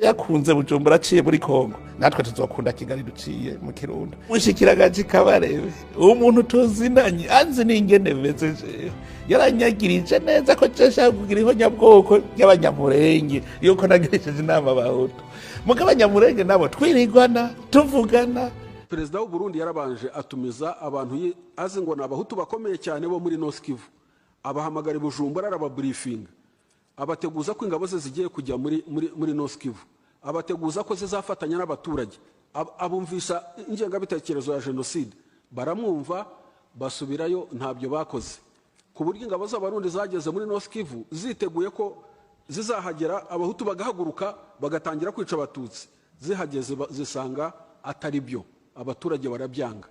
Yakunze Bujumbura aciye muri Kongo, natwe tuzokunda Kigali duciye mu Kirundo. Mushikiragaji Kabarebe, umuntu tuzinanye anzi n'ingene meze jewe, yaranyagirije neza ko nshaka kugira ihonyabwoko ry'Abanyamurenge, yuko nagirishije inama Abahutu. Muga Abanyamurenge nabo twirigwana tuvugana. Perezida w'u Burundi yarabanje atumiza abantu azi ngo ni Abahutu bakomeye cyane bo muri North Kivu, abahamagara i Bujumbura, arababurifinga, abateguza ko ingabo ze zigiye kujya muri North Kivu, abateguza ko zizafatanya n'abaturage, abumvisha ingengabitekerezo ya jenoside. Baramwumva, basubirayo, ntabyo bakoze, ku buryo ingabo z'Abarundi zageze muri North Kivu ziteguye ko zizahagera Abahutu bagahaguruka bagatangira kwica Abatutsi. Zihageze zisanga atari byo, abaturage barabyanga,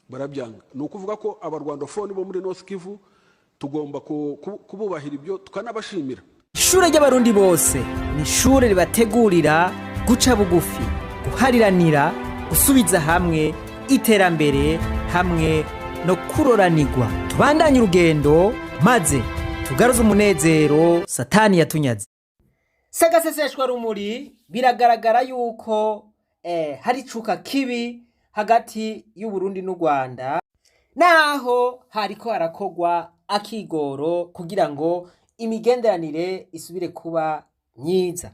barabyanga. Ni ukuvuga ko Abarwandofoni bo muri North Kivu tugomba kububahira ibyo, tukanabashimira. Ishure ry'Abarundi bose ni ishure ribategurira guca bugufi, guhariranira, gusubiza hamwe, iterambere hamwe no kuroranirwa. Tubandanye urugendo maze tugaruze umunezero Satani yatunyaze. Sagaseseshwa rumuri, biragaragara yuko hari icuka kibi hagati y'Uburundi n'u Rwanda, naho hariko harakogwa akigoro kugira ngo imigenderanire isubire kuba myiza.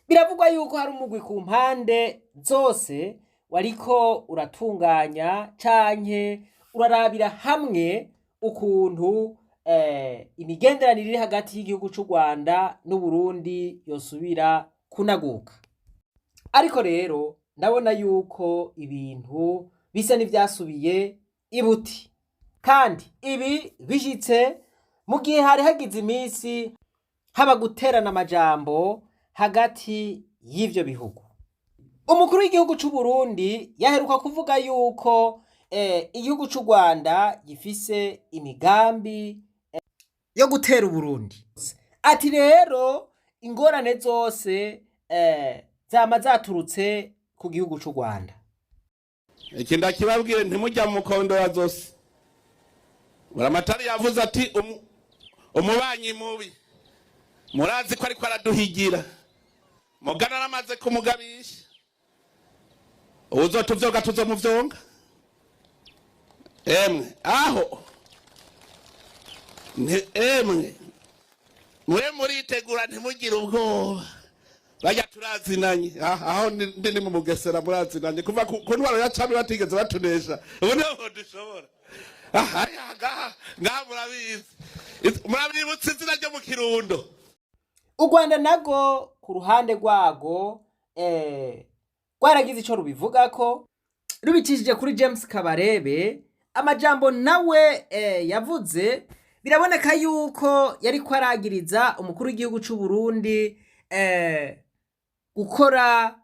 Biravugwa yuko hari umugwi ku mpande zose wariko uratunganya canke urarabira hamwe ukuntu imigenderanire iri hagati y'igihugu c'u Rwanda n'Uburundi yosubira kunaguka. Ariko rero ndabona yuko ibintu bisa n'ivyasubiye ibuti, kandi ibi bishitse mu gihe hari hagize iminsi haba guterana amajambo hagati y'ivyo bihugu. Umukuru w'igihugu c'u Burundi yaheruka kuvuga yuko igihugu c'u Rwanda gifise imigambi yo gutera Uburundi. Ati rero ingorane zose zama zaturutse ku gihugu c'u Rwanda. Iki ndakibabwire, ntimujya mu mukondo wa zose. Buramatari yavuze ati umubanyi mubi murazi ko ariko araduhigira, mugana aramaze kumugabisha, uzotuvyoga tuzomuvyonga. Emwe aho emwe mwe muritegura, ntimugire ubwoba, bajya turazinanye. Aho ndi ni mu Mugesera, murazinanye kuva ku ntwaro ya cami, batigeze batunesha, ubu niho dushobora. Aha ngaha ngaha murabizi, murabibutsa izina ryo mu Kirundo. U Rwanda narwo ku ruhande rwago rwaragize ico rubivugako rubicishije kuri James Kabarebe. Amajambo nawe yavuze biraboneka yuko yariko aragiriza umukuru w'igihugu c'u Burundi gukora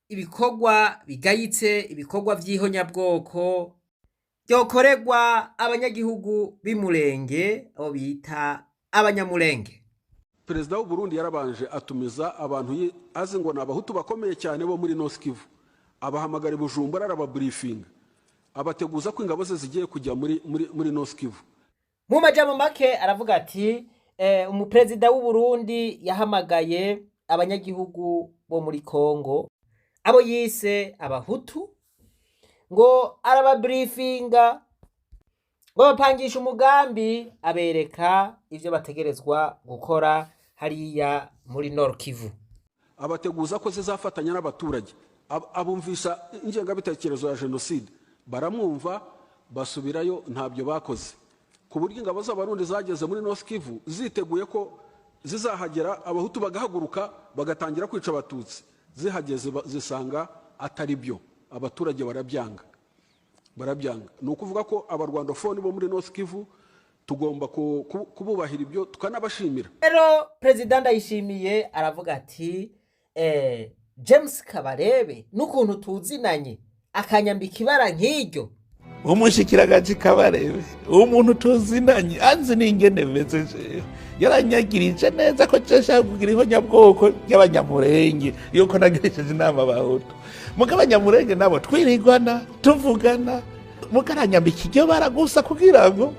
ibikorwa bigayitse, ibikorwa vy'ihonyabwoko byokorerwa abanyagihugu b'Imurenge, abo bita Abanyamurenge. Perezida w'u Burundi yarabanje atumiza abantu azi ngo ni Abahutu bakomeye cyane bo muri North Kivu, abahamagara i Bujumbura, arababurifinga, abateguza ko ingabo ze zigiye kujya muri North Kivu. Mu majambo make aravuga ati umuperezida w'u Burundi yahamagaye abanyagihugu bo muri Kongo, abo yise Abahutu, ngo arababurifinga, ngo bapangisha umugambi, abereka ivyo bategerezwa gukora hariya muri Nord Kivu. Abateguza ko zizafatanya n'abaturage, abumvisha ingengabitekerezo ya jenoside. Baramwumva, basubirayo, ntabyo bakoze, ku buryo ingabo z'Abarundi zageze muri North Kivu ziteguye ko zizahagera Abahutu bagahaguruka bagatangira kwica Abatutsi. Zihageze zisanga atari byo, abaturage barabyanga, barabyanga. Ni ukuvuga ko Abarwandofoni bo muri North Kivu tugomba kububahira ibyo, tukanabashimira. Rero perezida Ndayishimiye aravuga ati James Kabarebe n'ukuntu tuzinanye akanyambika ibara nk'iryo. Umushikiragaji Kabarebe, umuntu tuzinanye anzi n'ingene meze jewe, yaranyagirije neza ko nshaka kugira ihonyabwoko ry'Abanyamurenge, yuko nagirishije inama Abahutu. Muga Abanyamurenge nabo twirigwana tuvugana, muga aranyambika iryo bara gusa kugira ngo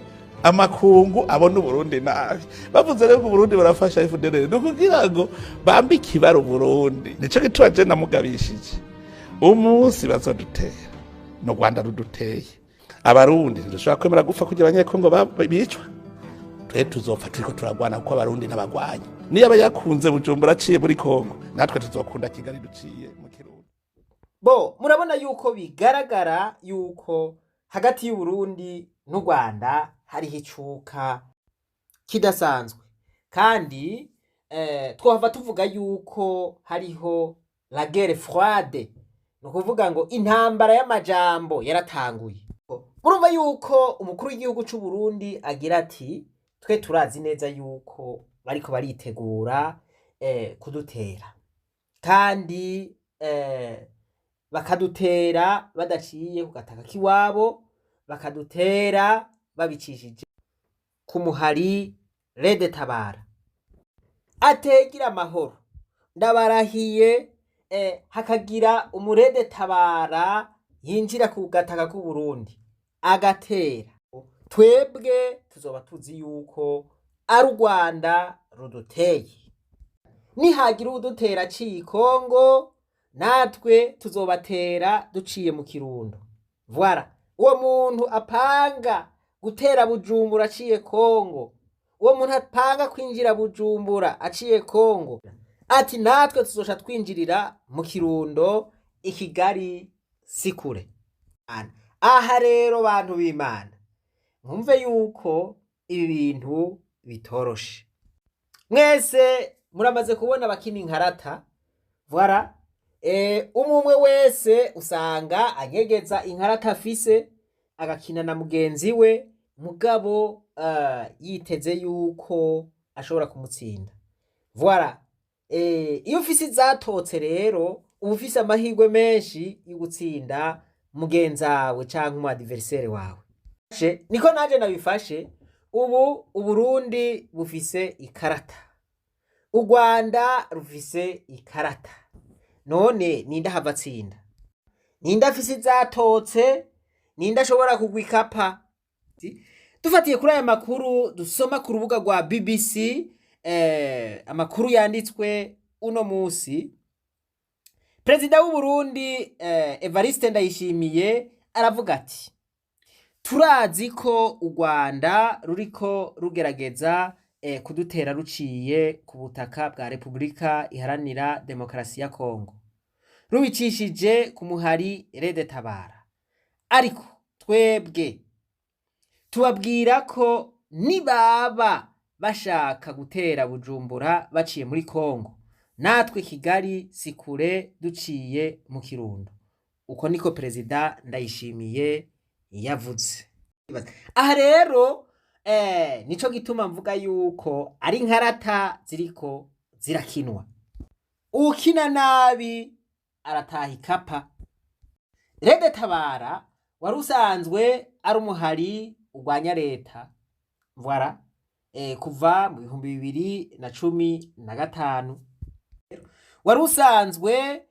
Amakungu abona Uburundi nabi. Bavuze rero ngo Uburundi barafasha FDLR, ni ukugira ngo bambike ibara Uburundi. Nico gituma je namugabishije: umunsi bazodutera, no Rwanda ruduteye, Abarundi ntidushobora kwemera gupfa kugira Abanyekongo bicwa. Twe tuzopfa turiko turagwana, kuko Abarundi n'abagwanyi. Niyo aba yakunze Bujumbura aciye muri Kongo, natwe tuzokunda Kigali duciye mu Kirundo. Bo murabona yuko bigaragara yuko hagati y'Uburundi n'u Rwanda hariho icuka kidasanzwe, kandi twahava tuvuga yuko hariho la guerre froide, ni ukuvuga ngo intambara y'amajambo yaratanguye. Murumva yuko umukuru w'igihugu c'u Burundi agira ati: "Twe turazi neza yuko bariko baritegura kudutera, kandi bakadutera badaciye ku gataka k'iwabo, bakadutera babicishije ku muhari RED Tabara." Ategira amahoro, ndabarahiye, hakagira umu RED Tabara yinjira ku gataka k'u Burundi agatera, twebwe tuzoba tuzi yuko ari u Rwanda ruduteye. Nihagira uwudutera aciye i Kongo, natwe tuzobatera duciye mu Kirundo. Voilà, uwo muntu apanga gutera Bujumbura aciye Kongo, uwo muntu apanga kwinjira Bujumbura aciye Kongo, ati natwe tuzoca twinjirira mu Kirundo, i Kigali si kure. Aha rero, bantu b'Imana, mwumve yuko ibi bintu bitoroshe. Mwese muramaze kubona abakina inkarata. Voilà, umwe wese usanga anyegeza inkarata afise, agakina na mugenzi we, mugabo yiteze yuko ashobora kumutsinda. Voilà, iyo ufise izatotse rero, uba ufise amahirwe menshi yo gutsinda mugenzawe canke umu adversaire wawe. Niko naje nabifashe. Ubu Uburundi bufise ikarata, u Rwanda rufise ikarata. None ninde ahava atsinda? Ninde afise izatotse? Ninde ashobora kugwa ikapa? Dufatiye kuri aya makuru dusoma ku rubuga rwa BBC, amakuru yanditswe uno musi, perezida w'u Burundi Evariste Ndayishimiye aravuga ati: "Turazi ko u Rwanda ruriko rugerageza kudutera ruciye ku butaka bwa Repubulika Iharanira Demokarasi ya Kongo, rubicishije ku muhari RED Tabara, ariko twebwe tubabwira ko nibaba bashaka gutera Bujumbura baciye muri Kongo, natwe Kigali si kure duciye mu Kirundo." Uko niko perezida Ndayishimiye yavuze. Aha rero nico gituma mvuga yuko ari inkarata ziriko zirakinwa. Uwukina nabi arataha ikapa. RED Tabara wari usanzwe ari umuhari urwanya leta, voilà, kuva mu 2015 wari usanzwe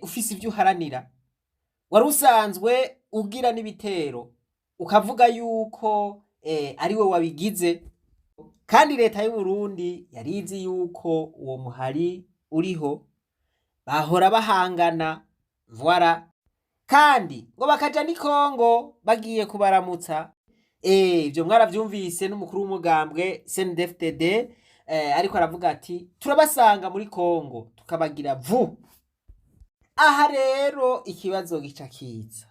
ufise ivyo uharanira, wari usanzwe ugira n'ibitero ukavuga yuko ari we wabigize, kandi leta y'u Burundi yari izi yuko uwo muhari uriho, bahora bahangana. Voilà, kandi ngo bakaja ni Kongo bagiye kubaramutsa. Ivyo mwaravyumvise n'umukuru w'umugambwe CNDD-FDD ariko aravuga ati: "Turabasanga muri Kongo tukabagira vu." Aha rero ikibazo gica kiza: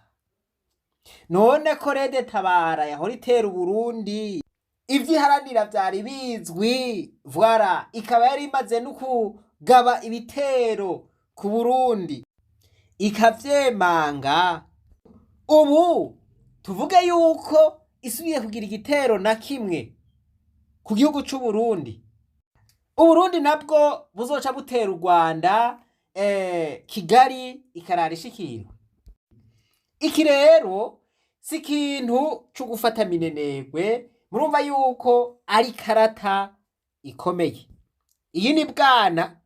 none ko RED Tabara yahora itera Uburundi, ivyo iharanira vyari bizwi, voilà, ikaba yari imaze no kugaba ibitero ku Burundi ikavyemanga, ubu tuvuge yuko isubiye kugira igitero na kimwe ku gihugu c'u Burundi, Uburundi nabwo buzoca butera u Rwanda, Kigali ikarara ishikirwe? Iki rero si ikintu co gufata minenegwe. Murumva yuko ari karata ikomeye iyi. Ni bwana,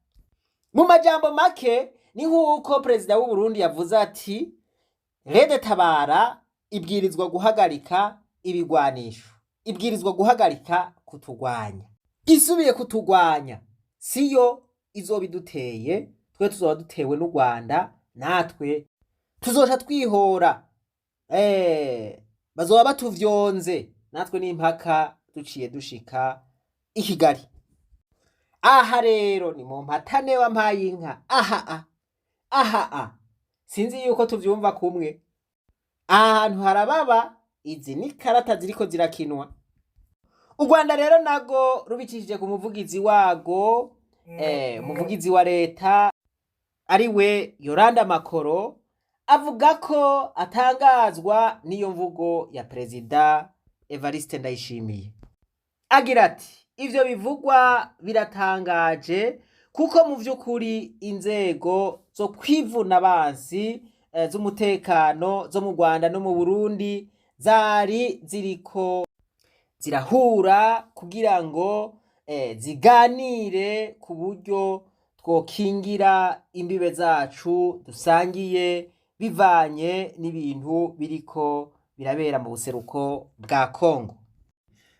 mu majambo make, ni nk'uko perezida w'u Burundi yavuze ati: "RED Tabara ibwirizwa guhagarika ibigwanisho." Ibwirizwa guhagarika kutugwanya. Isubiye kutugwanya, siyo izoba iduteye, twe tuzoba dutewe n'u Rwanda, natwe tuzoca twihora. Bazoba batuvyonze, natwe n'impaka duciye dushika i Kigali. Aha rero ni mu mpatane wampaye inka. Aha a aha a sinzi yuko tuvyumva kumwe. Aha hantu harababa, izi ni karata ziriko zirakinwa. U Rwanda rero nago rubicishije ku muvugizi wago, umuvugizi wa leta ariwe Yoranda Makoro, avuga ko atangazwa n'iyo mvugo ya Perezida Evariste Ndayishimiye. Agira ati: "Ivyo bivugwa biratangaje, kuko mu vy'ukuri inzego zo kwivuna abansi, z'umutekano zo mu Rwanda no mu Burundi zari ziriko zirahura kugira ngo ziganire ku buryo twokingira imbibe zacu dusangiye, bivanye n'ibintu biriko birabera mu buseruko bwa Kongo."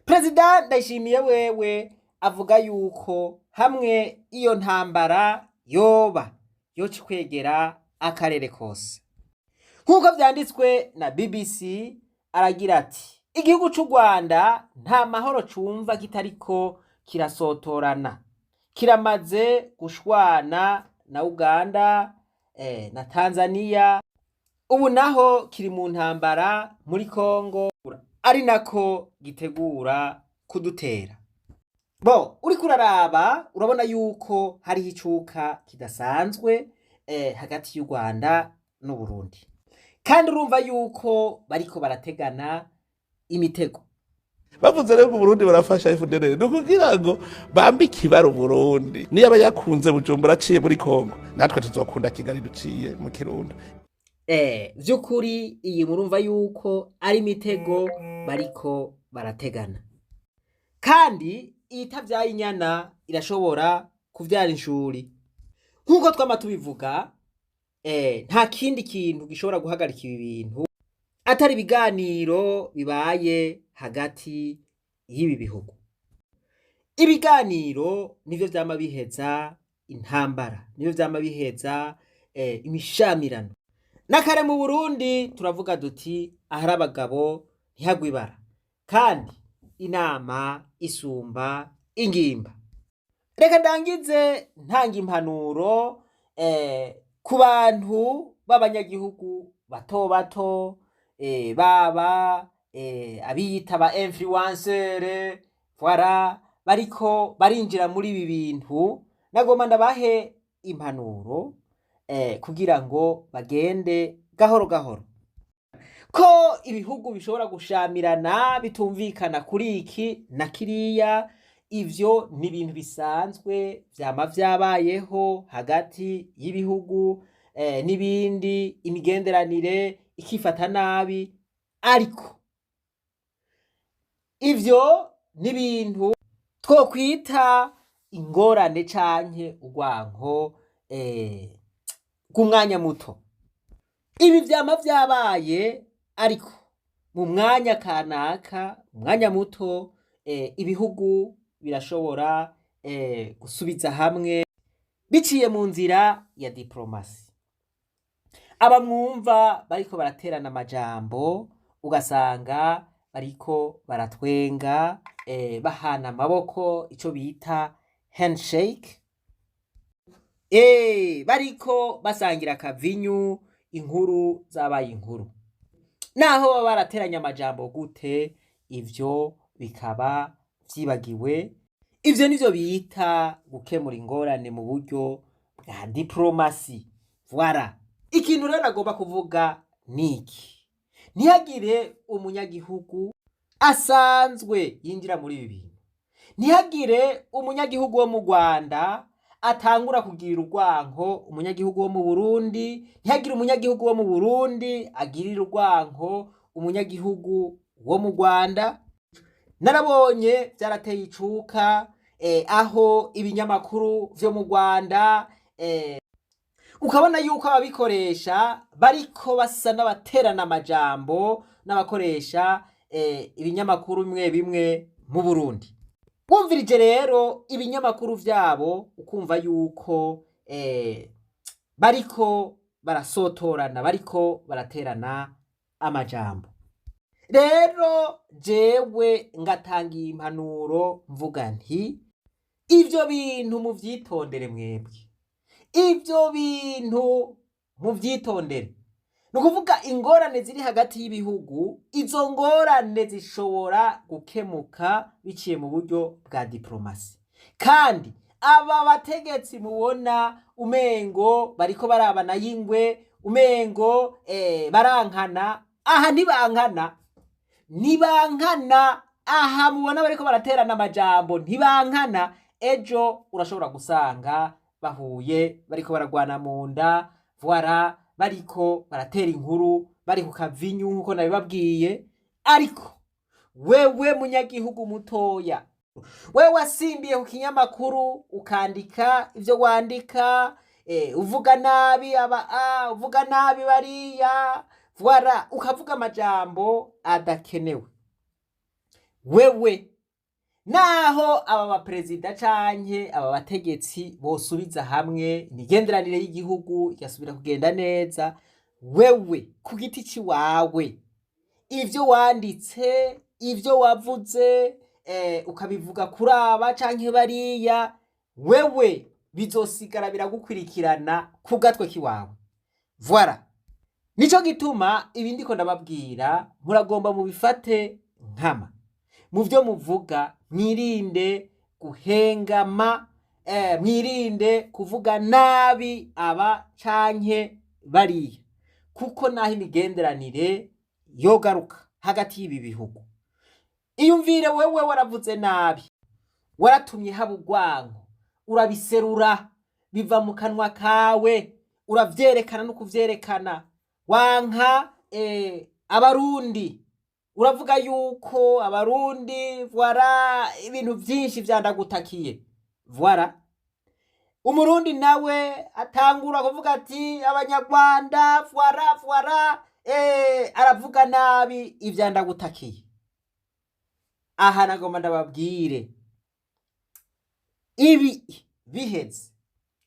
Perezida Ndayishimiye wewe avuga yuko hamwe iyo ntambara yoba yoca ikwegera akarere kose. Nk'uko vyanditswe na BBC, aragira ati: "Igihugu c'u Rwanda nta mahoro cumva kitariko kirasotorana. Kiramaze gushwana na Uganda, na Tanzania, ubu naho kiri mu ntambara muri Kongo, ari nako gitegura kudutera." Bo uriko uraraba, urabona yuko hariho icuka kidasanzwe hagati y'u Rwanda n'Uburundi, kandi urumva yuko bariko barategana imitego. Bavuze rero ngo Uburundi barafasha FDLR, ni ukugira ngo bambike ibara Uburundi. Niyo aba yakunze Bujumbura aciye muri Kongo, natwe tuzokunda Kigali duciye mu Kirundo. Vy'ukuri iyi murumva yuko ari imitego bariko barategana, kandi iyitavyaye inyana irashobora kuvyara inshuri, nk'uko twama tubivuga. Nta kindi kintu gishobora guhagarika ibi bintu atari ibiganiro bibaye hagati y'ibi bihugu. Ibiganiro nivyo vyama biheza intambara, nivyo vyama biheza imishamirano. Nakare mu Burundi turavuga duti: "Ahari abagabo ntihagwe ibara", kandi inama isumba ingimba. Reka ndangize ntanga impanuro ku bantu b'abanyagihugu bato bato, baba abiyita ba influenceur, voilà, bariko barinjira muri ibi bintu. Nagomba ndabahe impanuro kugira ngo bagende gahoro gahoro, ko ibihugu bishobora gushamirana, bitumvikana kuri iki na kiriya. Ivyo ni ibintu bisanzwe, vyama vyabayeho hagati y'ibihugu n'ibindi, imigenderanire ikifata nabi, ariko ivyo ni ibintu twokwita ingorane canke urwanko rw'umwanya muto. Ibi vyama vyabaye, ariko mu mwanya kanaka, mu mwanya muto, ibihugu birashobora gusubiza hamwe biciye mu nzira ya diplomasi. Aba mwumva bariko baraterana amajambo, ugasanga bariko baratwenga, bahana amaboko, ico bita handshake, bariko basangira akavinyu, inkuru zabaye inkuru, naho baba barateranye amajambo gute, ivyo bikaba vyibagiwe. Ivyo nivyo bita gukemura ingorane mu buryo bwa diplomasi. Voilà. Ikintu rero nagomba kuvuga niki: ntihagire umunyagihugu asanzwe yinjira muri ibi bintu, ntihagire umunyagihugu wo mu Rwanda atangura kugirira urwanko umunyagihugu wo mu Burundi, ntihagire umunyagihugu wo mu Burundi agirira urwanko umunyagihugu wo mu Rwanda. Narabonye vyarateye icuka, aho ibinyamakuru vyo mu Rwanda, ukabona yuko ababikoresha bariko basa n'abaterana amajambo n'abakoresha. Ibinyamakuru bimwe bimwe mu Burundi. Wumvirije rero ibinyamakuru vyabo, ukumva yuko bariko barasotorana, bariko baraterana amajambo. Rero jewe ngatanga iyi impanuro, mvuga nti: ivyo bintu muvyitondere mwebwe, ivyo bintu muvyitondere. Ni ukuvuga ingorane ziri hagati y'ibihugu, izo ngorane zishobora gukemuka biciye mu buryo bwa diplomasi. Kandi aba bategetsi mubona umengo bariko barabana y'ingwe, umengo barankana, aha ntibankana, ntibankana. Aha mubona bariko baraterana amajambo, ntibankana. Ejo urashobora gusanga bahuye bariko baragwana mu nda, voilà, bariko baratera inkuru, bari ku kavinyu nk'uko nabibabwiye. Ariko wewe munyagihugu mutoya, wewe wasimbiye ku kinyamakuru ukandika ivyo wandika, uvuga nabi aba a uvuga nabi bariya, voilà, ukavuga amajambo adakenewe, wewe naho aba baperezida canke aba bategetsi bosubiza hamwe, imigenderanire y'igihugu igasubira kugenda neza, wewe ku giti ciwawe, ivyo wanditse, ivyo wavuze, ukabivuga kuri aba canke bariya, wewe bizosigara biragukurikirana ku gatwe kiwawe. Voilà, nico gituma ibi ndiko ndababwira muragomba mubifate nkama. Mu byo muvuga mwirinde guhengama, mwirinde kuvuga nabi aba canke bariya, kuko naho imigenderanire yogaruka hagati y'ibi bihugu, iyumvire wewe waravuze nabi, waratumye haba urwanko, urabiserura, biva mu kanwa kawe, uravyerekana no kuvyerekana, wanka abarundi, uravuga yuko abarundi, voilà, ibintu vyinshi vyandagutakiye. Voilà, umurundi nawe atangura kuvuga ati abanyarwanda, voilà, voilà, aravuga nabi ivyandagutakiye. Aha nagomba ndababwire, ibi biheze,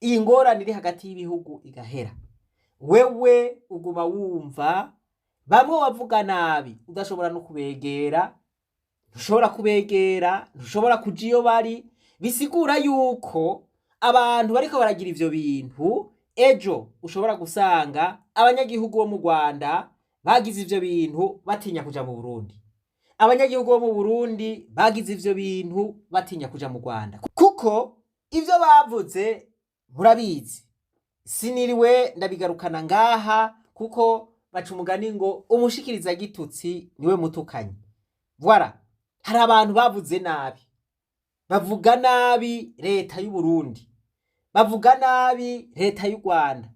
iyi ngorane iri hagati y'ibihugu igahera, wewe uguma wumva bamwe bavuga nabi udashobora no kubegera, ntushobora kubegera, ntushobora kuja iyo bari. Bisigura yuko abantu bariko baragira ivyo bintu, ejo ushobora gusanga abanyagihugu bo mu Rwanda bagize ivyo bintu batinya kuja mu Burundi, abanyagihugu bo mu Burundi bagize ivyo bintu batinya kuja mu Rwanda, kuko ivyo bavuze murabizi. Siniriwe ndabigarukana ngaha, kuko baca umugani ngo umushikiriza gitutsi niwe mutukanyi. Voilà, hari abantu bavuze nabi, bavuga nabi leta y'u Burundi, bavuga nabi leta y'u Rwanda.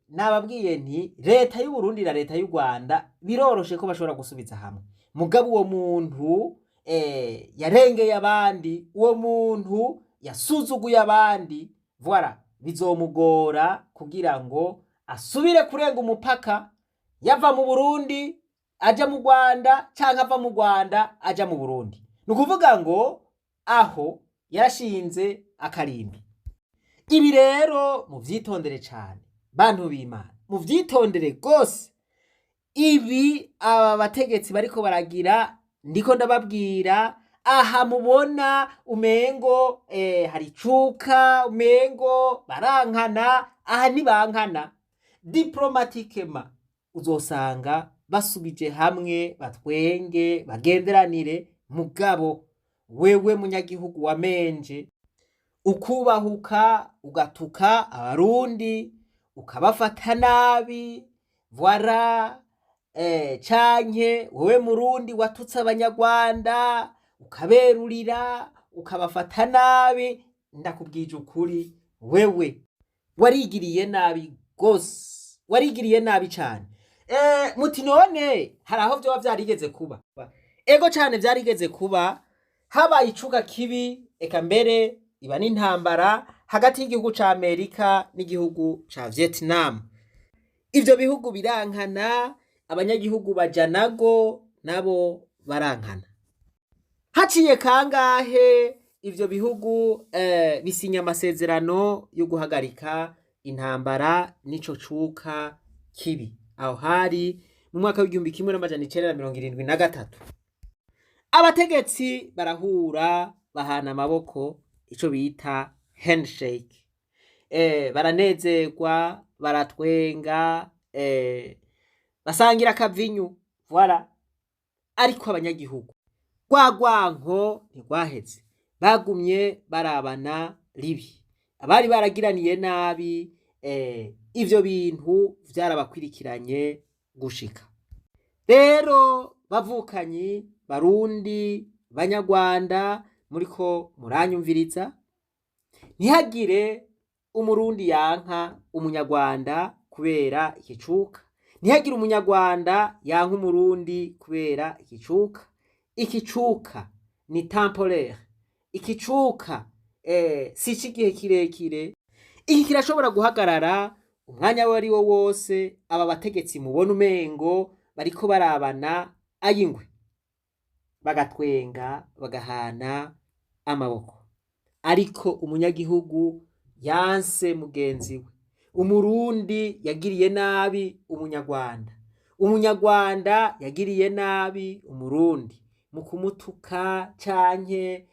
Nababwiye nti leta y'u Burundi na leta y'u Rwanda biroroshe ko bashobora gusubiza hamwe. Mugabo uwo muntu yarengeye abandi, uwo muntu yasuzuguye abandi, voilà, bizomugora kugira ngo asubire kurenga umupaka, yava mu Burundi aja mu Rwanda canke ava mu Rwanda aja mu Burundi. Ni ukuvuga ngo aho yarashinze akarimbi. Ibi rero muvyitondere cane, bantu b'Imana, muvyitondere gose. Ibi aba bategetsi bariko baragira, ndiko ndababwira, aha mubona umengo hari icuka, umengo barankana, aha ntibankana. Diplomatiquement uzosanga basubije hamwe, batwenge, bagenderanire. Mugabo wewe munyagihugu wamenje, ukubahuka ugatuka abarundi, ukabafata nabi, voilà, canke wewe murundi watutse abanyarwanda, ukaberurira, ukabafata nabi, ndakubwije ukuri, wewe warigiriye nabi gose, warigiriye nabi cane. Muti none hari aho vyoba vyarigeze kuba? Ego cane, vyarigeze kuba. Habaye icuka kibi, eka mbere iba n'intambara hagati y'igihugu ca Amerika n'igihugu ca Vietnam. Ivyo bihugu birankana, abanyagihugu baja nago. nabo barankana. Haciye kangahe ivyo bihugu bisinya amasezerano yo guhagarika intambara n'ico cuka kibi. Aho hari mu mwaka w'1973. Abategetsi barahura, bahana amaboko, ico bita handshake. Baranezerwa, baratwenga, basangira akavinyu, voilà. Ariko abanyagihugu rwa rwanko ntirwaheze, bagumye barabana ribi. Abari baragiraniye nabi, ivyo bintu vyarabakwirikiranye gushika. Rero bavukanyi, Barundi, Banyarwanda, muriko muranyumviriza, ntihagire Umurundi yanka Umunyarwanda kubera ikicuka, ntihagire Umunyarwanda yanka Umurundi kubera ikicuka. Ikicuka ni temporaire, ikicuka si ic'igihe kirekire. Iki kirashobora guhagarara umwanya uwo ari wo wose. Aba bategetsi mubona umengo bariko barabana ay'ingwe, bagatwenga, bagahana amaboko, ariko umunyagihugu yanse mugenzi we, Umurundi yagiriye nabi Umunyarwanda, Umunyarwanda yagiriye nabi Umurundi mu kumutuka canke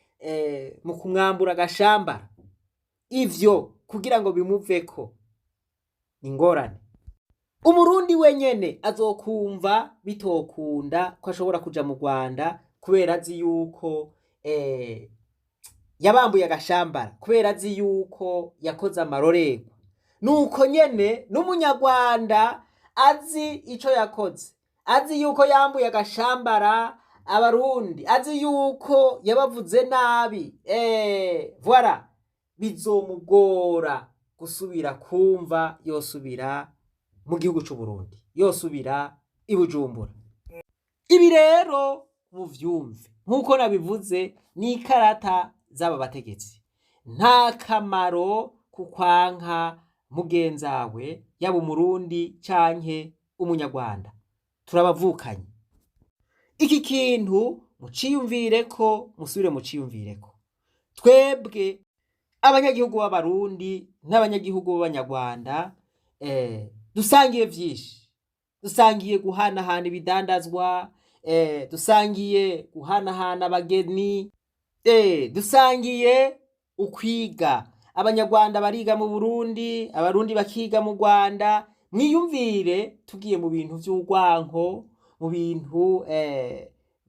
mu kumwambura agashambara, ivyo kugira ngo bimuveko ni ingorane. Umurundi wenyene azokumva bitokunda ko ashobora kuja mu Rwanda kubera azi yuko yabambuye agashambara, kubera azi yuko yakoze amarorerwa. Nuko nyene n'Umunyarwanda azi ico yakoze, azi yuko yambuye agashambara Abarundi, azi yuko yabavuze nabi, voilà, bizomugora gusubira kumva yosubira mu gihugu c'Uburundi, yosubira i Bujumbura. Ibi rero muvyumve nk'uko nabivuze, ni ikarata z'aba bategetsi. Nta kamaro kukwanka mugenzawe, yaba Umurundi canke Umunyarwanda, turabavukanye. Iki kintu muciyumvireko, musubire muciyumvireko. Twebwe abanyagihugu b'Abarundi n'abanyagihugu b'Abanyarwanda dusangiye vyinshi, dusangiye guhanahana ibidandazwa, dusangiye guhanahana abageni, dusangiye ukwiga. Abanyarwanda bariga mu Burundi, Abarundi bakiga mu Rwanda. Mwiyumvire tugiye mu bintu vy'urwanko, mu bintu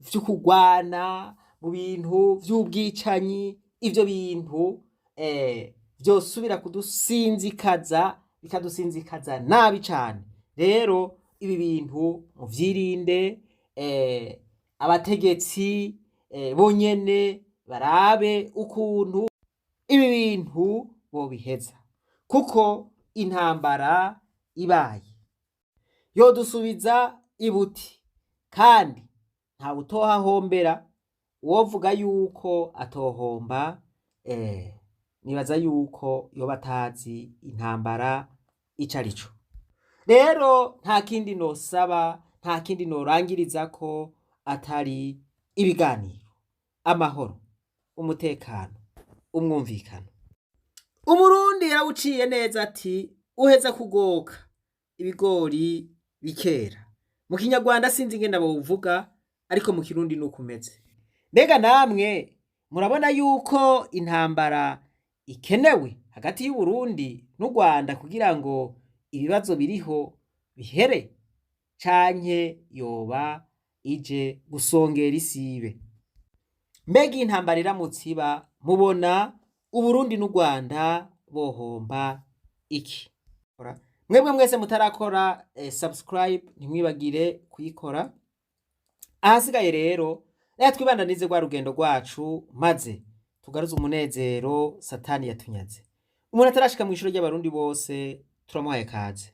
vyo kurwana, mu bintu vy'ubwicanyi, ivyo bintu vyosubira kudusinzikaza, bikadusinzikaza nabi cane. Rero ibi bintu muvyirinde, abategetsi bonyene barabe ukuntu ibi bintu bobiheza, kuko intambara ibaye yodusubiza ibuti, kandi ntawe utohahombera. Uwovuga yuko atohomba, nibaza yuko yoba atazi intambara ico arico. Rero nta kindi nosaba, nta kindi norangirizako atari ibiganiro, amahoro, umutekano, umwumvikano. Umurundi yarawuciye neza ati: "Uheza kugoka ibigori bikera." Mu Kinyarwanda sinzi ingene bawuvuga, ariko mu Kirundi nuko umeze. Mbega namwe murabona yuko intambara ikenewe hagati y'Uburundi n'u Rwanda kugira ngo ibibazo biriho bihere, canke yoba ije gusongera isibe? Mbega iyi ntambara iramutse iba, mubona Uburundi n'u Rwanda bohomba iki? Mwebwe mwese mutarakora subscribe, ntimwibagire kuyikora. Ahasigaye rero reka twibandanize rwa rugendo rwacu, maze tugaruze umunezero Satani yatunyaze. Umuntu atarashika mw'ishure ry'Abarundi bose, turamuhaye kaze.